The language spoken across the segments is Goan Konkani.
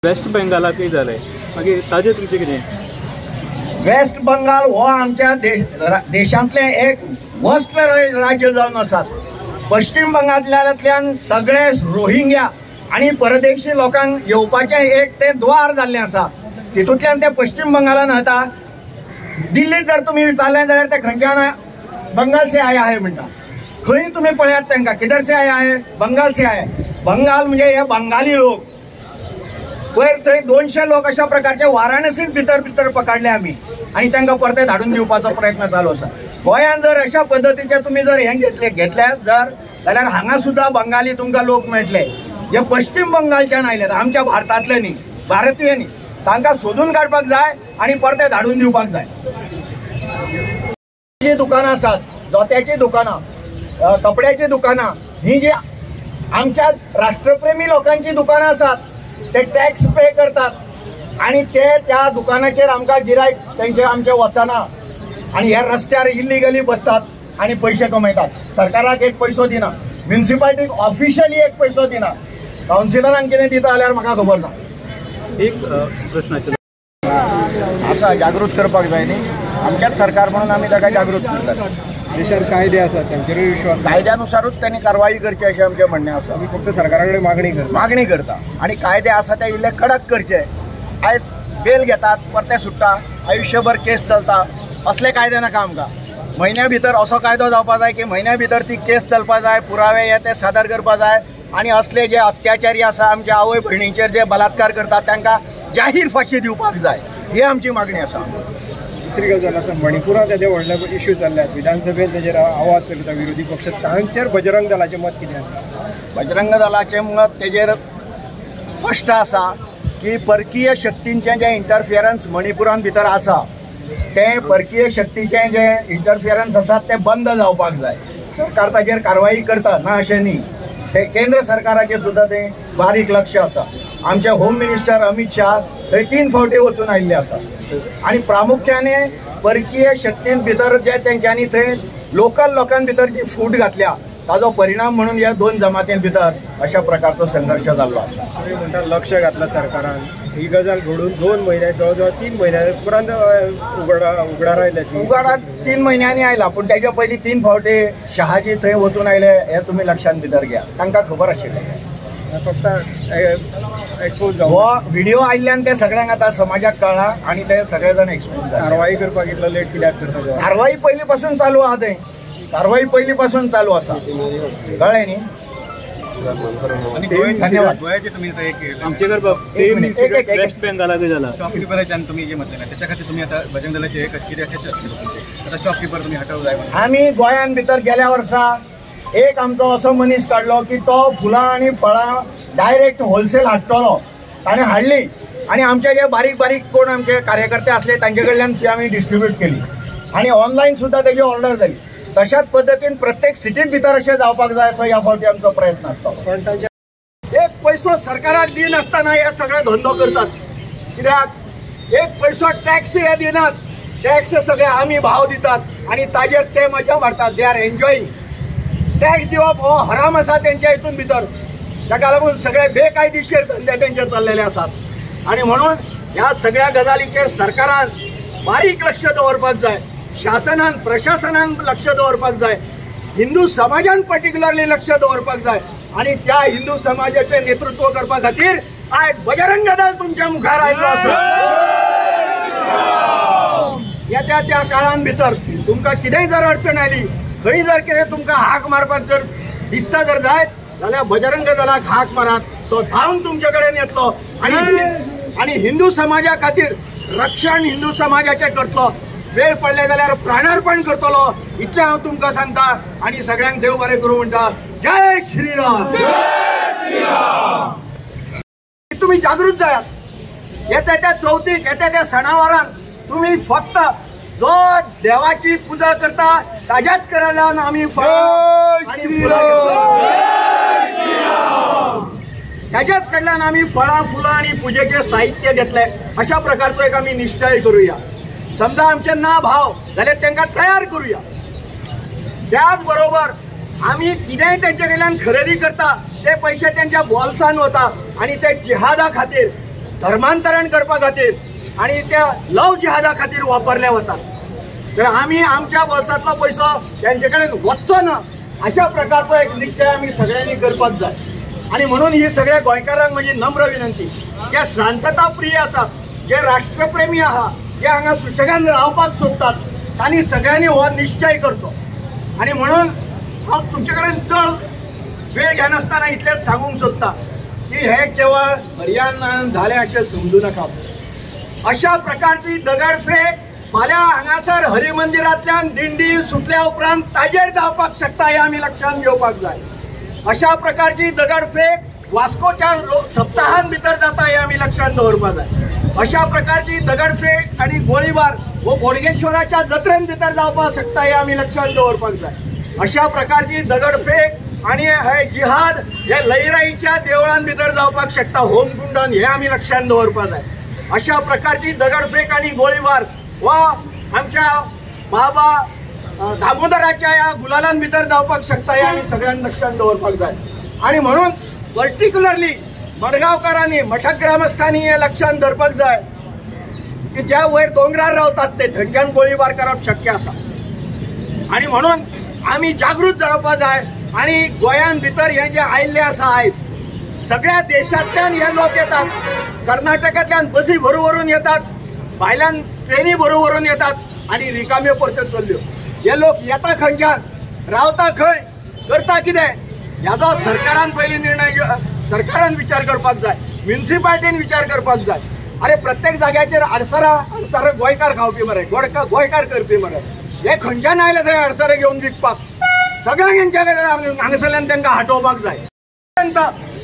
वेस्ट बेंगालाकय जालें, मागीर ताजें तुमचें कितें? वेस्ट बंगाल हो आमच्या देशांतलें एक वस्त्र राज्य जावन आसात. पश्चिम बंगालांतल्यान सगळे रोहिंग्या आनी परदेशी लोकांक येवपाचें एक तें द्वार जाल्लें आसा. तितूंतल्यान ते पश्चिम बंगालान येता. दिल्लीत जर तुमी विचारलें जाल्यार ते खंयच्यान बंगाल से आया है म्हणटा. खंय तुमी पळयात तांकां, किधर से आया है, बंगाल से आया. बंगाल म्हणजे हे बंगाली लोक. पयर थंय 200 लोक अशा प्रकारचे वाराणसीत भितर भितर पकडले आमी आनी तांकां परते धाडून दिवपाचो प्रयत्न चालू आसा. गोंयांत जर अशा पद्दतीचे तुमी जर हें घेतले जर जाल्यार हांगा सुद्दां बंगाली तुमकां लोक मेळटले जे पश्चिम बंगालच्यान आयल्यात, आमच्या भारतांतले न्ही, भारतीय न्ही. तांकां सोदून काडपाक जाय आनी परते धाडून दिवपाक जाय. जी दुकानां आसात, जोत्याचीं दुकानां, कपड्याचीं दुकानां, ही जी आमच्या राष्ट्रप्रेमी लोकांची दुकानां आसात, ते टॅक्स पे करतात आनी ते त्या दुकानाचेर आमकां गिरायक तेंचे आमचे वचना आनी ह्या रस्त्यार इल्लिगली बसतात आनी पयशे कमयतात. सरकाराक एक पयसो दिना, म्युनिसिपालिटीक ऑफिशियली एक पयसो दिना. कावन्सिलरांक कितें दिता जाल्यार म्हाका खबर ना. एक प्रश्न आशिल्लो आसा, जागृत करपाक जाय न्ही आमच्याच सरकार म्हणून आमी ताका जागृत करतात. देशार कायदे आसात तांचेरूय विश्वास, कायद्यानुसारूच त्यांनी कारवाई करची अशें आमचें म्हणणें आसा. आमी फक्त सरकारा कडेन मागणी करता आनी कायदे आसा ते इल्ले कडक करचे. आयज बेल घेतात, परते सुट्टा, आयुश्यभर केस चलता. असले कायदे नाका आमकां. म्हयन्या भितर असो कायदो जावपा जाय की म्हयन्या भितर ती केस चलपा जाय, पुरावे हे ते सादर करपा जाय आनी असले जे अत्याचारी आसा आमच्या आवय भयणींचेर जे बलात्कार करतात तांकां जाहीर फाशी दिवपाक जाय, ही आमची मागणी आसा. दुसरी गजाल आसा, मणिपुरांत येदे व्हडले इश्यू चल्ल्यात, विधानसभेत तेजेर आवाज चलता विरोधी पक्ष, तांचेर बजरंग दलाचें मत कितें आसा? बजरंग दलाचें मत तेजेर स्पश्ट आसा की परकीय शक्तींचें जें इंटरफियरन्स मणिपुरान भितर आसा तें परकीय शक्तीचें जें इंटरफियरन्स आसा तें बंद जावपाक जाय. सरकार ताजेर कारवाई करता ना अशें न्ही, केंद्र सरकाराचें सुद्दां तें बारीक लक्ष आसा. आमचे होम मिनिस्टर अमित शाह थंय 3 फावटी वचून आयिल्ले आसा आनी प्रामुख्याने परकीय शक्तीन भितर जे तेंच्यांनी थंय लोकल लोकां भितर जी फूट घातल्या ताजो परिणाम म्हणून ह्या 2 जमातीं भितर अशा प्रकारचो संघर्श जाल्लो आसा. तुमी म्हणटा लक्ष घातलां सरकारान, ही गजाल घडून 2 म्हयने, जवळ जवळ 3 म्हयन्या उपरांत उगडार आयल्या. उगाडात 3 म्हयन्यांनी आयला, पूण तेच्या पयलीं 3 फावटी शहाजी थंय वचून आयले हें तुमी लक्षांत भितर घ्या. तांकां खबर आशिल्लें, फक्त एक्सपोज जावं. हो व्हिडिओ आयिल्ल्यान ते सगळ्यांक आतां समाजाक कळ्ळां आनी ते सगळे जाण एक्सपोज जाले. कारवाई करपाक इतलो लेट कित्याक करता? कारवाई पयलीं पासून चालू आहा, थंय कारवाई पयलीं पासून चालू आसा, कळ्ळें न्ही? धन्यवाद. आमचे सेम इन्सिडंट वेस्ट बेंगालाकय जाला. शॉपकिपराच्यान तुमी जे म्हटलें त्याच्या खातीर तुमी आतां बजरंग दलाचे हे कितें कशें आसलें तुमचें? आतां शॉपकिपर तुमी हटव जाय म्हणून आमी गोंयांत भितर गेल्या वर्सा एक आमचो असो मनीस काडलो की तो फुलां आनी फळां डायरेक्ट होलसेल हाडटलो. ताणें हाडली आनी आमचे जे बारीक बारीक कोण आमचे कार्यकर्ते आसले तांचे कडल्यान ती आमी डिस्ट्रिब्यूट केली आनी ऑनलायन सुद्दां तेजी ऑर्डर जाली. तशाच पद्दतीन प्रत्येक सिटीत भितर अशें जावपाक जाय असो ह्या फावटी आमचो प्रयत्न आसतलो. एक पयसो सरकाराक दिनासतना हे सगळे धंदो करतात. कित्याक एक पयसो टॅक्स हे दिनात, टॅक्स सगळे आमी भाव दितात आनी ताजेर ते मजा मारतात. They are enjoying. Tax दिवप हो हराम आसा तेंच्या हितून भितर. ताका लागून सगळे बेकायदेशीर धंदे तेंचे चल्लेले आसात आनी म्हणून ह्या सगळ्या गजालीचेर सरकारान बारीक लक्ष दवरपाक जाय, शासनान प्रशासनान लक्ष दवरपाक जाय, हिंदू समाजान पर्टिक्युलरली लक्ष दवरपाक जाय आनी त्या हिंदू समाजाचें नेतृत्व करपा खातीर आयज बजरंग दल तुमच्या मुखार आयिल्लो आसा. येत्या त्या काळान भितर तुमकां कितेंय जर अडचण आयली, खंय जर कितें तुमकां हाक मारपाक जर दिसता जर जायत जाल्यार बजरंग दलाक हाक मारात, तो धांवन तुमचे कडेन येतलो आनी हिंदू समाजा खातीर रक्षण हिंदू समाजाचें करतलो, वेळ पडले जाल्यार प्राणार्पण करतलो, इतलें हांव तुमकां सांगता आनी सगळ्यांक देव बरें करूं म्हणटा. जय श्रीराम. तुमी जागृत जायात. येत्या त्या चवथीक, येत्या त्या सणावारांक तुमी फक्त जो देवाची पुजा करता ताज्याच कडल्यान आमी फळां ताज्याच कडल्यान आमी फळां फुलां आनी पुजेचें साहित्य घेतलें अशा प्रकारचो एक आमी निश्चय करुया. समजा आमचे ना भाव जाल्यार तांकां तयार करुया. त्याच बरोबर आमी कितेंय तेंचे कडल्यान खरेदी करता ते पयशे तेंच्या बोल्सान वता आनी ते जिहादा खातीर, धर्मांतरण करपा खातीर आनी त्या लव जिहादा खातीर वापरले वतात. तर आमी आमच्या बोल्सांतलो पयसो तेंचे कडेन वचचो ना अशा प्रकारचो एक निश्चय आमी सगळ्यांनी करपाक जाय. आनी म्हणून ही सगळ्या गोंयकारांक म्हजी नम्र विनंती, जे शांतता प्रिय आसात, जे राष्ट्रप्रेमी आहा, जे हांगा सुशेगान रावपाक सोदतात तांणी सगळ्यांनी हो निश्चय करचो. आनी म्हणून हांव तुमचे कडेन चड वेळ घेनासतना इतलेंच सांगूंक सोदता की हे केवळ हरियाणान जालें अशें समजू नाका. अशा प्रकारची दगडफेक फाल्यां हांगासर हरिमंदिरांतल्यान दिंडी सुटल्या उपरांत ताजेर जावपाक शकता हें आमी लक्षांत घेवपाक जाय. अशा प्रकारची दगडफेक वास्कोच्या सप्ताहान भितर जाता हें आमी लक्षांत दवरपाक जाय. अशा प्रकारची दगडफेक आनी गोळीबार हो बोडगेश्वराच्या जत्रेन भितर जावपाक शकता हें आमी लक्षांत दवरपाक जाय. अशा प्रकारची दगडफेक आनी हे जिहाद हे लयराईच्या देवळान भितर जावपाक शकता, होमकुंडान, हें आमी लक्षांत दवरपाक जाय. अशा प्रकारची दगडफेक आनी गोळीबार वा आमच्या बाबा दामोदराच्या ह्या गुलालान भितर जावपाक शकता हें आमी सगळ्यांनी लक्षांत दवरपाक जाय. आनी म्हणून पर्टिक्युलरली मडगांवकारांनी, मठग्रामस्थांनी हें लक्षांत धरपाक जाय की ज्या वयर दोंगरार रावतात ते थंयच्यान गोळीबार करप शक्य आसा. आनी म्हणून आमी जागृत जावपाक जाय. आनी गोंयान भितर हें जें आयिल्लें आसा आयज सगळ्या देशांतल्यान हे लोक येतात, कर्नाटकांतल्यान बसी भरून व्हरून येतात, भायल्यान ट्रेनी भरून व्हरून येतात आनी रिकाम्यो परत्यो चल्ल्यो. हे लोक येता खंयच्यान, रावता खंय, करता कितें ह्याचो सरकारान पयलीं निर्णय, सरकारान विचार करपाक जाय, म्युनिसिपालिटीन विचार करपाक जाय. अरे प्रत्येक जाग्याचेर आडसरां आडसरां गोंयकार खावपी मरे, गोंयकार करपी मरे, हे खंयच्यान आयले थंय आडसरां घेवन विकपाक? सगळ्यांक हेंच्या कडेन हांगासरल्यान तांकां हटोवपाक जाय.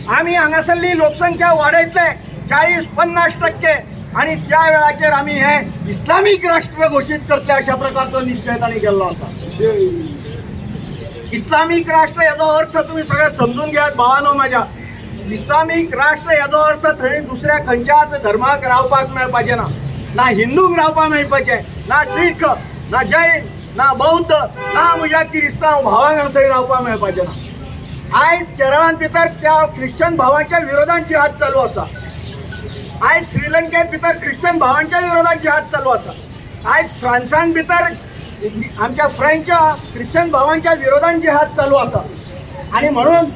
आमी हांगासरली लोकसंख्या वाडयतले 40-50% आनी त्या वेळाचेर आमी हे इस्लामीक राष्ट्र घोशीत करतले अशा प्रकारचो निश्चय तांणी केल्लो आसा. इस्लामीक राष्ट्र हेजो अर्थ तुमी सगळे समजून घेयात भावानो म्हाज्या. इस्लामीक राष्ट्र हेजो अर्थ थंय दुसऱ्या खंयच्याच धर्माक रावपाक मेळपाचें ना, ना हिंदूंक रावपाक मेळपाचें, ना शीख, ना जैन, ना बौद्ध, ना म्हज्या किरिस्तांव भावांक थंय रावपाक मेळपाचें ना. आयज केरळांत भितर त्या ख्रिश्चन भावांच्या विरोधात जिहाद चालू आसा. आयज श्रीलंकेत भितर ख्रिश्चन भावांच्या विरोधात जिहाद चालू आसा. आयज फ्रांसान भितर आमच्या फ्रेंच ख्रिश्चन भावांच्या विरोधात जिहाद चालू आसा. आनी म्हणून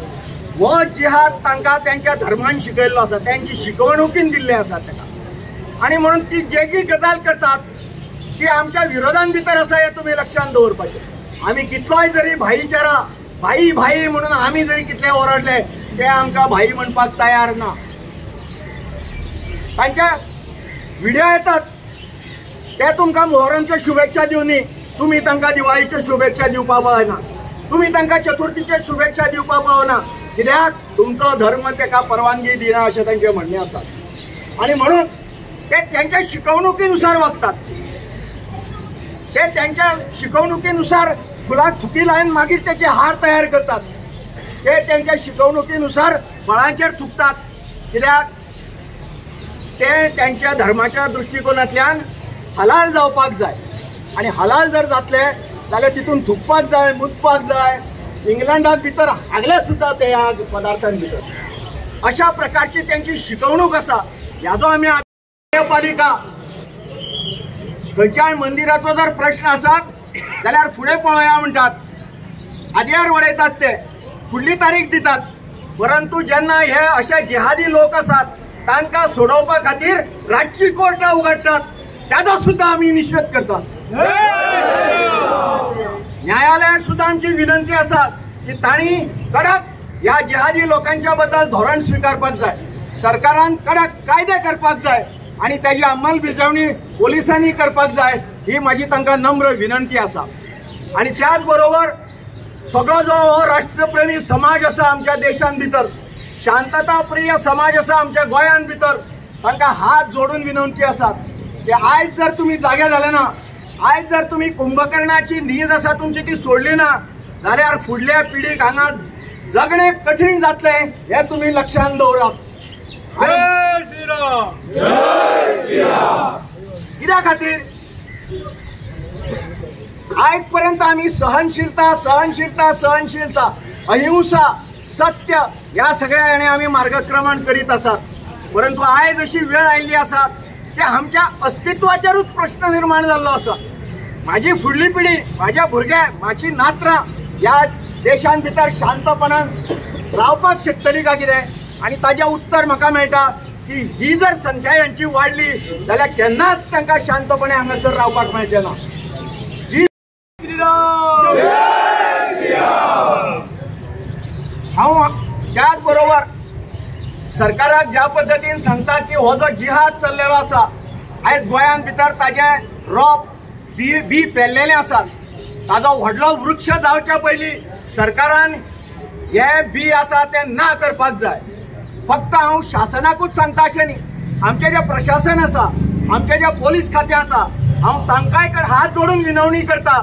हो जिहाद तांकां त्यांच्या धर्मान शिकयल्लो आसा, त्यांची शिकवणुकीन दिल्ली आसा ताका. आनी म्हणून ती जे जी गजाल करतात ती आमच्या विरोधान भितर आसा हें तुमी लक्षांत दवरपाचें. आमी कितलोय जरी भाईचारा भाई भाई म्हणून आमी जरी कितले ओरडले ते आमकां भाई म्हणपाक तयार ना. तांच्या व्हिडिओ येतात ते तुमकां मोहरमच्यो शुभेच्छा दिवनी, तुमी तांकां दिवाळीच्यो शुभेच्छा दिवपाक पावना, तुमी तांकां चतुर्थीच्यो शुभेच्छा दिवपाक पावना, कित्याक तुमचो धर्म ताका परवानगी दिना अशें तांचें म्हणणें आसा. आनी म्हणून ते त्यांच्या शिकवणुकीनुसार वागतात, ते त्यांच्या शिकवणुकीनुसार फुलाक थुकी लावन मागीर त्याचे हार तयार करतात, ते त्यांच्या शिकवणुकीनुसार फळांचेर थुकतात, कित्याक ते त्यांच्या धर्माच्या दृश्टिकोनांतल्यान हलाल जावपाक जाय. आनी हलाल जर जातले जाल्यार तितून थुकपाक जाय, मुतपाक जाय. इंग्लंडात भितर हागले सुद्दां ते ह्या पदार्थान भितर. अशा प्रकारची त्यांची शिकवणूक आसा. ह्याचो आमी पालिका खंयच्याय मंदिराचो जर प्रश्न आसा जाल्यार फुडें पळोवया म्हणटात, आदयार वडयतात, ते फुडली तारीख दितात. परंतु जेन्ना हे अशे जिहादी लोक आसात तांकां सोडोवपा खातीर रातची कोर्टां उगडटात, ताजो सुद्दां आमी निशेध करतात. न्यायालयाक सुद्दां आमची विनंती आसा की तांणी कडक ह्या जिहादी लोकांच्या बद्दल धोरण स्विकारपाक जाय, सरकारान कडक कायदे करपाक जाय आनी ताजी अंमलबजावणी पोलिसांनी करपाक जाय, ही म्हाजी तांकां नम्र विनंती आसा. आनी त्याच बरोबर सगळो जो हो राष्ट्रप्रेमी समाज आसा आमच्या देशान भितर, शांतता प्रिय समाज आसा आमच्या गोंयान भितर, तांकां हात जोडून विनंती आसा की आयज जर तुमी जागे जाले ना, आयज जर तुमी कुंभकर्णाची न्हीद आसा तुमची ती सोडली ना जाल्यार फुडल्या पिढीक हांगा जगणें कठीण जातलें हें तुमी लक्षांत दवरात. कित्या खातीर आयज पर्यंत आमी सहनशीलता सहनशीलता सहनशीलता, अहिंसा, सत्य ह्या सगळ्या हेणे आमी मार्गक्रमण करीत आसात. परंतु आयज अशी वेळ आयिल्ली आसा की आमच्या अस्तित्वाचेरूच प्रश्न निर्माण जाल्लो आसा. माझी फुडली पिढी, माझ्या भुरग्यांक, माझी नातरां ह्या देशान भितर शांतपणान रावपाक शकतली काय कितें? आनी ताजें उत्तर म्हाका मेळटा की ही जर संख्या यांची वाडली जाल्यार केन्नाच तांकां शांतपणे हांगासर रावपाक मेळचें ना. हांव त्याच बरोबर सरकाराक ज्या पद्दतीन सांगता की हो जो जिहाद चल्लेलो आसा आयज गोंयांत भितर ताजें रोप बी बी पेरलेलें आसा, ताजो व्हडलो वृक्ष जावच्या पयलीं सरकारान हे बी आसा तें ना करपाक जाय. फक्त हांव शासनाकूच सांगता अशें न्ही, आमचें जें प्रशासन आसा, आमचें जें पोलीस खातें आसा, हांव तांकांय हात जोडून विनवणी करता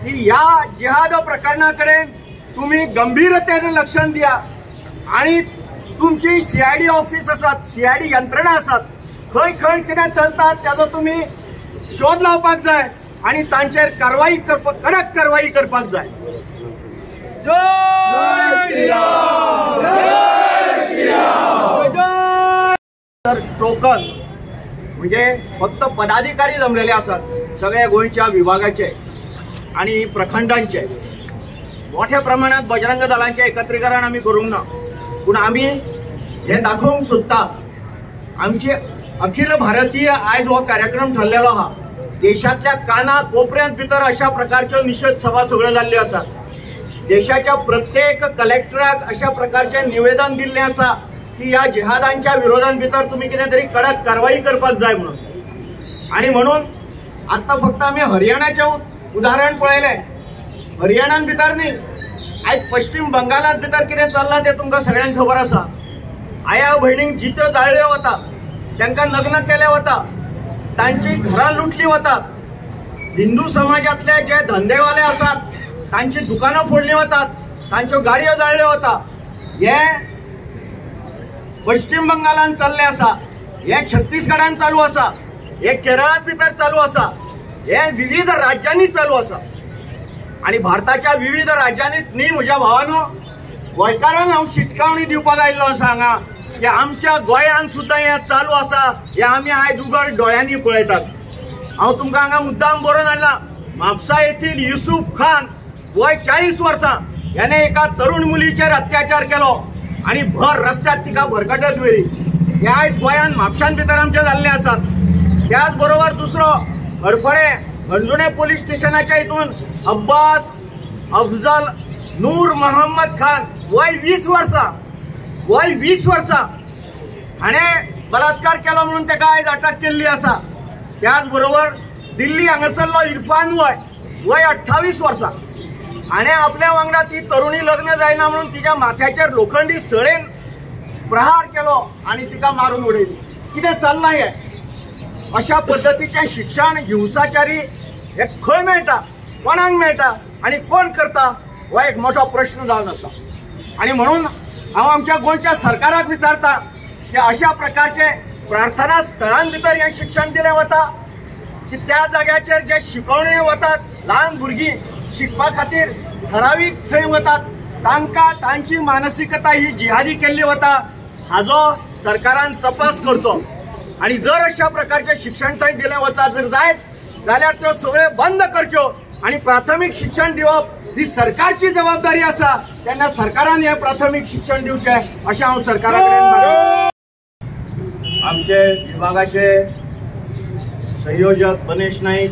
की ह्या जिहाद प्रकरणा कडेन तुमी गंभीरतेन लक्ष दिया आनी तुमची CID office आसात, CID यंत्रणा आसात, खंय खंय कितें चलता ताजो तुमी शोध लावपाक जाय आनी तांचेर कारवाई करपाक, कडक कारवाई करपाक जाय. जय श्रीराम, जय श्रीराम. तर टोकन म्हणजे फक्त पदाधिकारी जमलेले आसात सगळ्या गोंयच्या विभागाचे आनी प्रखंडांचे. मोठ्या प्रमाणात बजरंग दलांचे एकत्रीकरण आमी करूंक ना, पूण आमी हें दाखोवंक सोदता आमचे अखिल भारतीय आयज हो कार्यक्रम ठरलेलो आहा. देशांतल्या काना कोपऱ्यांत भितर अशा प्रकारच्यो निशेध सभा सगळ्यो जाल्ल्यो आसात. देशाच्या प्रत्येक कलेक्टराक अशा प्रकारचें निवेदन दिल्लें आसा की ह्या जिहादांच्या विरोधान भितर तुमी कितें तरी कडक कारवाई करपाक जाय म्हणून. आनी म्हणून आतां फक्त आमी हरियाणाचें उदाहरण पळयलें. हरियाणान भितर न्ही, आयज पश्चिम बंगालांत भितर कितें चल्लां तें तुमकां सगळ्यांक खबर आसा. आया भयणींक जित्यो जाळ्यो वता, तांकां लग्न केलें वता, तांची घरां लुटली वतात, हिंदू समाजांतले जे धंदेवाले आसात तांची दुकानां फोडली वतात, तांच्यो गाडयो जाळ्यो वता. हे पश्चिम बंगालान चल्लें आसा, हे छत्तीसगडान चालू आसा, हे केरळांत भितर चालू आसा, हे विविध राज्यांनी चालू आसा. आनी भारताच्या विविध राज्यांनी न्ही म्हज्या भावानो, गोंयकारांक हांव शिटकावणी दिवपाक आयिल्लो आसा हांगा की आमच्या गोंयांत सुद्दां हें चालू आसा, हें आमी आयज उगड दोळ्यांनी पळयतात. हांव तुमकां हांगा मुद्दाम बरोवन हाडला, म्हापसा येथील युसुफ खान वय 40 वर्सां ह्याने एका तरुण मुलीचेर अत्याचार केलो आनी भर रस्त्यार तिका भरकटत व्हेली. हें आयज गोंयांत म्हापशान भितर आमचें जाल्लें आसात. त्याच बरोबर दुसरो हडफडें हणजुणें पोलीस स्टेशनाच्या हितून अब्बास अफजल नूर मोहम्मद खान वय 20 वर्सां, वय 20 वर्सां हाणें बलात्कार केलो म्हणून ताका आयज अटक केल्ली आसा. त्याच बरोबर दिल्ली हांगासरलो इरफान वय वय 28 वर्सां हाणें आपल्या वांगडा ती तरुणी लग्न जायना म्हणून तिच्या माथ्याचेर लोखंडी सळेन प्रहार केलो आनी तिका मारून उडयली. कितें चल्लां हें? अशा पद्दतीचें शिक्षण हिंसाचारी हें खंय मेळटा, कोणाक मेळटा आनी कोण करता हो एक मोठो प्रश्न जावन आसा. आनी म्हणून हांव आमच्या गोंयच्या सरकाराक विचारता की अशा प्रकारचे प्रार्थना स्थळां भितर हें शिक्षण दिलें वता की त्या जाग्याचेर जे शिकवणे वतात ल्हान भुरगीं शिकपा खातीर ठरावीक थंय वतात तांकां तांची मानसिकता ही जिहादी केल्ली वता, हाजो सरकारान तपास करचो. आनी जर अशा प्रकारचें शिक्षण थंय दिलें वता जर जायत जाल्यार त्यो सगळ्यो बंद करच्यो आनी प्राथमीक शिक्षण दिवप ही सरकारची जबाबदारी आसा, तेन्ना सरकारान हें प्राथमीक शिक्षण दिवचें अशें हांव सरकारा कडेन मागतां. आमचे विभागाचे संयोजक गणेश नाईक,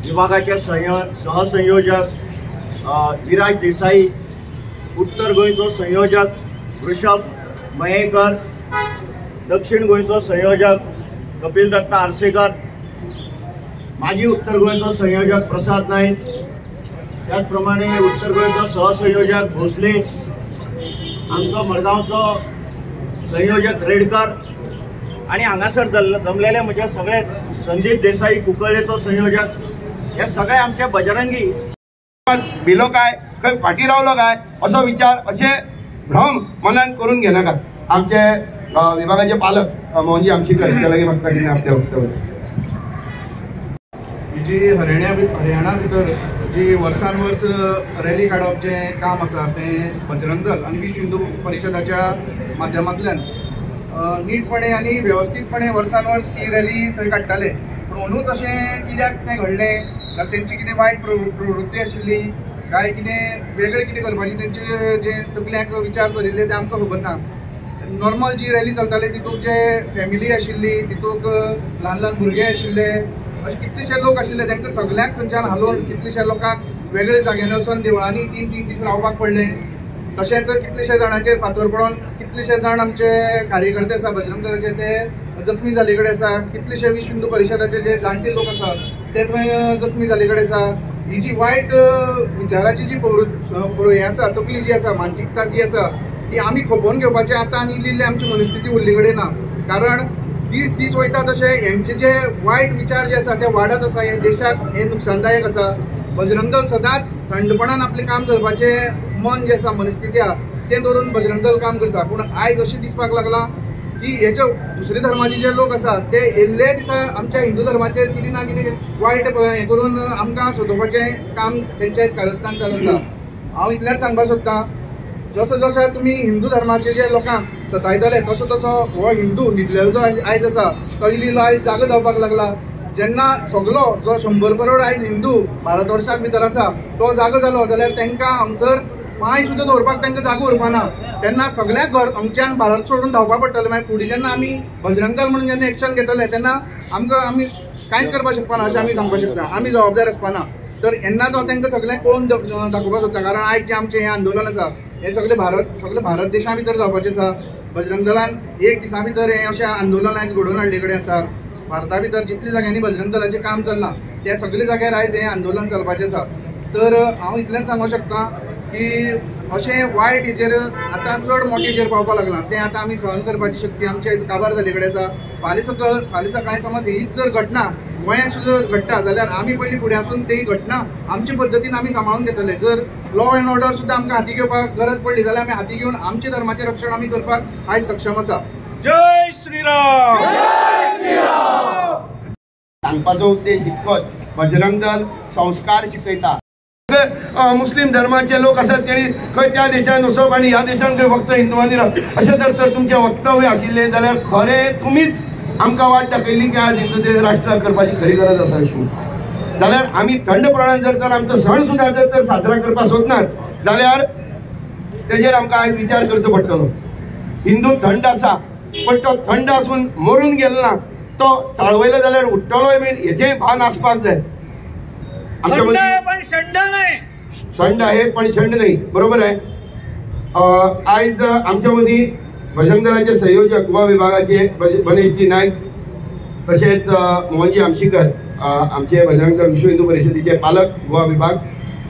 विभागाचे सहसंयोजक विराज देसाई, उत्तर गोंयचो संयोजक वृषभ मयेकर, दक्षिण गोंयचो संयोजक कपिल दत्ता आर्सेकर, माजी उत्तर गोंयचो संयोजक प्रसाद नाईक, त्याचप्रमाणे उत्तर गोंयचो सहसंयोजक भोसले, आमचो मडगांवचो संयोजक रेडकर आनी हांगासर जमलेले म्हजे सगळे संदीप देसाई कुंकळ्ळेचो संयोजक, हे सगळे आमचे बजरंगी. भिलो काय खंय फाटीं रावलो काय असो विचार, अशे भ्रम मनान करून घेनाका. आमचे विभागाचे पालक मोहनजी आमशीकर त्या लागीं म्हाका कितें आपल्या वक्तव्य. जी हरियाणा भितर जी वर्सान वर्स रॅली काडप जें काम आसा तें बजरंग दल आनी विश्व हिंदू परिशदाच्या माध्यमांतल्यान नीटपणे आनी वेवस्थीतपणे वर्सान वर्स ही रॅली थंय काडटाले. पूण अंदूच अशें कित्याक तें घडलें, जाल्यार तेंची कितें वायट प्रवृत्ती आशिल्ली काय कितें वेगळें कितें करपाची तेंचे जे तकल्यांक विचार चलिल्ले ते आमकां खबर ना. नॉर्मल जी रॅली चलताली तितूंत जे फॅमिली आशिल्ली, तितूंत ल्हान ल्हान भुरगे आशिल्ले, अशे कितलेशे लोक आशिल्ले, तांकां सगळ्यांक थंयच्यान हालोवन कितलेशे लोकांक वेगळे जाग्यांनी वचून देवळांनी 3-3 दीस रावपाक पडले. तशेंच कितलेशे जाणांचेर फातर पडोन कितलेशे जाण आमचे कार्यकर्ते आसा बजरंग दलाचे ते जखमी जाल्ले कडेन आसा. कितलेशे विश्व हिंदू परिशदाचे जे जाणटे लोक आसा ते थंय जखमी जाल्ले कडेन आसा. ही जी वायट विचाराची जी प्रवृत्ती हें आसा, तकली जी आसा, मानसिकता जी आसा ती आमी खपोवन घेवपाची आतां आनी इल्ली इल्ली आमची मनस्थिती उरली कडेन ना. कारण दीस दीस वयता तशें हेंचे जे वायट विचार जे आसा ते वाडत आसा. हे देशाक हे नुकसानदायक आसा. बजरंग दल सदांच थंडपणान आपलें काम करपाचें मन जें आसा, मनस्थिती आसा तें दवरून बजरंग दल काम करता. पूण आयज अशें दिसपाक लागलां की हे जे दुसरे धर्माचे जे लोक आसा ते येल्ले दिसा आमच्या हिंदू धर्माचेर कितें ना कितें वायट हें करून आमकां सोदोवपाचें काम तेंच्या आयज कारस्थान चालू आसा. हांव इतलेंच सांगपाक सोदतां, जसो जसो तुमी हिंदू धर्माचे जे लोकांक सतायतले तसो तसो हो हिंदू न्हिदलेलो जो आयज आसा तो इल्लो इल्लो आयज जागो जावपाक लागला. जेन्ना सगलो जो 100 करोड आयज हिंदू भारत वर्साक भितर आसा तो जागो जालो जाल्यार तांकां हांगसर पांय सुद्दां दवरपाक तांकां जागो उरपा ना. तेन्ना सगळ्यांक घर हांगच्यान भारत सोडून धांवपाक पडटलें. मागीर फुडें जेन्ना आमी बजरंग दल म्हणून जेन्ना एक्शन घेतले तेन्ना आमकां आमी कांयच करपाक शकपाना अशें आमी सांगपाक शकता. आमी जबाबदार आसपाना. तर येन्नाच हांव तांकां सगळ्यांक पळोवन दाखोवपाक सोदता. कारण आयज जें आमचें हें आंदोलन आसा हें सगळें भारत देशा भितर जावपाचें आसा. बजरंग दलान एक दिसा भितर हें अशें आंदोलन आयज घडोवन हाडले कडेन आसा. भारता भितर जितले जाग्यांनी बजरंग दलाचें काम चल्लां त्या सगळे जाग्यार आयज हें आंदोलन चलपाचें आसा. तर हांव इतलेंच सांगूंक शकता की अशें वायट हेजेर आतां चड मोठे हेजेर पावपाक लागलां तें आतां आमी सहन करपाची शक्ती आमची आयज काबार जाल्ले कडेन आसा. फाल्यां सकाळीं समज हीच जर घटना गोंयांत सुद्दां घडटा जाल्यार आमी पयलीं फुडें वचून ती घटना आमचे पद्दतीन आमी सांबाळून घेतले. जर लॉ एंड ऑर्डर सुद्दां आमकां हाती घेवपाक गरज पडली जाल्यार आमी हाती घेवन आमच्या धर्माचें रक्षण आमी करपाक आयज सक्षम आसा. जय श्रीराम. सांगपाचो उद्देश इतकोच, बजरंग दल संस्कार शिकयता. मुस्लिम धर्माचे लोक आसात तेणी खंय त्या देशान वचप आनी ह्या देशान खंय फक्त हिंदुवांनी रावप अशें जर तर तुमचें वक्तव्य आशिल्लें जाल्यार खरें तुमीच आमकां वाट दाखयली की आज हिंदू देश राष्ट्र करपाची खरी गरज आसा अशी. जाल्यार आमी थंडपणान जर तर आमचो सण सुद्दां जर तर साजरा करपाक सोदनात जाल्यार तेजेर आमकां आयज विचार करचो पडटलो. हिंदू थंड आसा पण तो थंड आसून मरून गेलो ना, तो चाळवयलो जाल्यार उठ्ठलोय बीन हेचेंय भान आसपाक जाय. थंड आहे पण शंड नाही, बरोबर आहे. आयज आमच्या मदीं बजरंग दलाचे संयोजक गोवा विभागाचे गणेशजी नायक, तशेंच मोहनजी आमशीकर आमचे बजरंग दल विश्व हिंदू परिषदेचे पालक गोवा विभाग.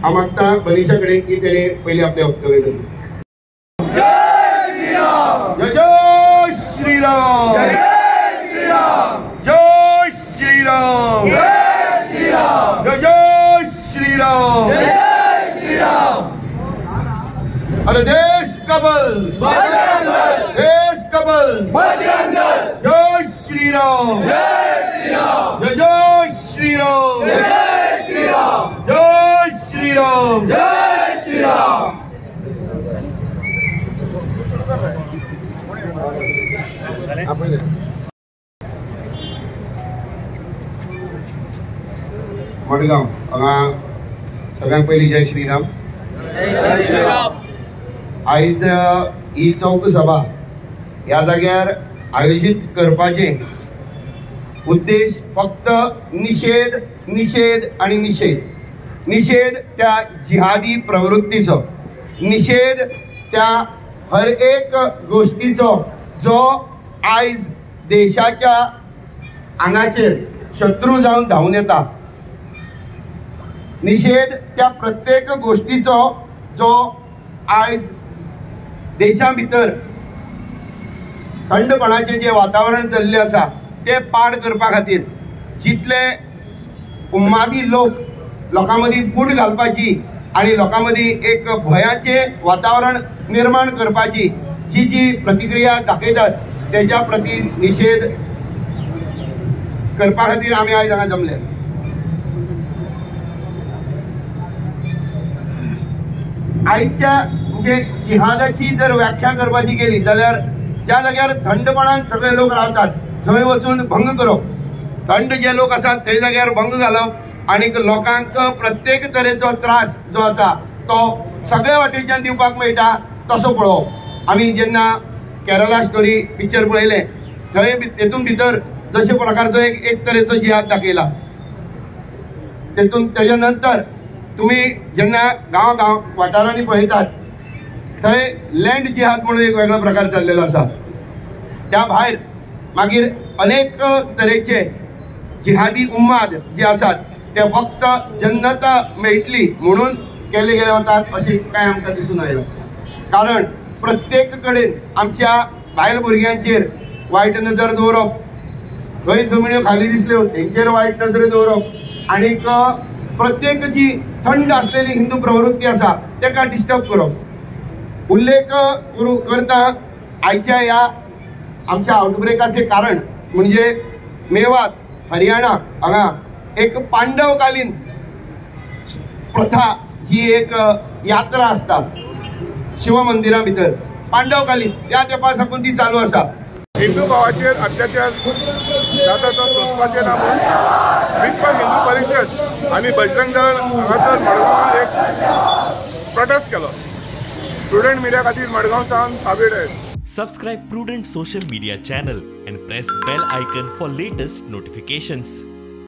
हांव मागता गणेशा कडेन की तेणे पयलीं आपलें वक्तव्य करचें. जय जय श्रीराम. जय श्रीराम. जय जय श्रीराम. अरे देश का बल, देश का बल, जय श्रीराम. जय जय श्रीराम. जय श्रीराम. मडगांव हांगा सगळ्यांत पयलीं जय श्रीराम. आयज ही चौक सभा ह्या जाग्यार आयोजीत करपाचें उद्देश फक्त निशेध, निशेध आनी निशेध. निशेध त्या जिहादी प्रवृत्तीचो, निशेध त्या हर एक गोष्टीचो जो आयज देशाच्या आंगाचेर शत्रू जावन धांवून येता. निशेध त्या प्रत्येक गोष्टीचो जो आयज देशा भितर थंडपणाचें जें वातावरण चल्लें आसा तें पाड करपा खातीर जितले उम्मादी लोक लोकां मदीं फूट घालपाची आनी लोकां मदीं एक भंयाचें वातावरण निर्माण करपाची जी जी प्रतिक्रिया दाखयतात तेच्या प्रती निशेध करपा खातीर आमी आयज हांगा जमले. आयच्या म्हणजे जिहादाची जर व्याख्या करपाची गेली जाल्यार ज्या जाग्यार थंडपणान सगळे लोक रावतात थंय वचून भंग करप, थंड जे लोक आसात थंय जाग्यार भंग घालप आनी लोकांक प्रत्येक तरेचो त्रास जो आसा तो सगळ्या वाटेच्यान दिवपाक मेळटा तसो पळोवप। आमी जेन्ना केरला स्टोरी पिक्चर पळयलें थंय तेतून भितर जशे प्रकारचो एक तरेचो जिहाद दाखयला तेतून तेच्या नंतर तुमी जेन्ना गांव गांव वाठारांनी पळयतात थंय लँड जिहाद म्हणून एक वेगळो प्रकार चाललेलो आसा। त्या भायर मागीर अनेक तरेचे जिहादी उम्माद जे आसात ते फक्त जन्नत मेळटली म्हणून केले गेले वतात अशें कांय आमकां दिसून आयलां। कारण प्रत्येक कडेन आमच्या बायल भुरग्यांचेर वायट नजर दवरप, खंय जमनीयो खाली दिसल्यो तेंचेर वायट नजर दवरप आनीक प्रत्येक जी थंड आसलेली हिंदू प्रवृत्ती आसा तेका डिस्टर्ब करप। उल्लेख करता आयच्या ह्या आमच्या आउटब्रेकाचें कारण म्हणजे मेवात हरियाणा हांगा एक पांडवकालीन प्रथा जी एक यात्रा आसता शिवमंदिरा भितर पांडवकालीन त्या तेंपा साकून ती चालू आसा। हिंदू भावाचेर अत्याचार जाता तो सोंसपाचें ना म्हणून विश्व हिंदू परिशद आनी बजरंग दल हांगासर मडगांव एक प्रोटेस्ट केलो। स्टुडंट मिडिया खातीर मडगांव सावन Sabir Dias. Subscribe Prudent social media channel and press bell icon for latest notifications.